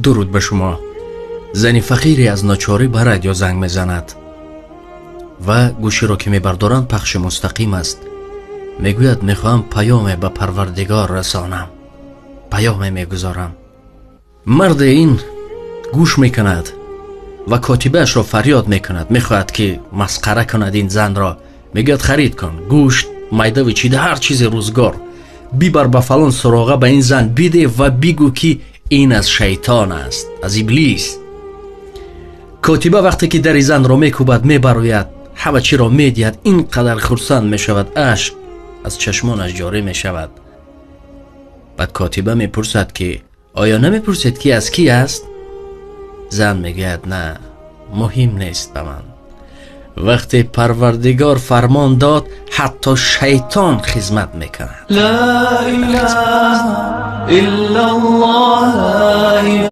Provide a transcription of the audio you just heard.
Дуруд ба шумо. Зани фақире аз ночорӣ ба радио занг мезанад ва гӯширо ки мебардоранд, пахши мустақим аст. Мегӯяд: мехоҳам паёме ба Парвардигор расонам, паёме мегузорам. Мард ин гӯш мекунад ва котибаашро фарёд мекунад. Мехоҳад ки масхара кунад ин занро. Мегӯяд: харид кун гӯшт, майда ва чида, ҳар чизи рӯзгор, бибар ба фалон суроға, ба ин зан бидеҳ ва бигӯ ки ин аз шайтон аст, аз Иблис. Котиба вақте ки дари занро мекӯбад, мебарояд, ҳама чиро медиҳад, инқадар хурсанд мешавад, ашк аз чашмонаш ҷорӣ мешавад. Баъд котиба мепурсад ки оё намепурсед ки аз кӣ аст? Зан мегӯяд: не, муҳим нест ба ман. Вақте Парвардигор фармон дод, ҳатто шайтон хидмат мекунад. Ло илаҳа иллаллоҳ.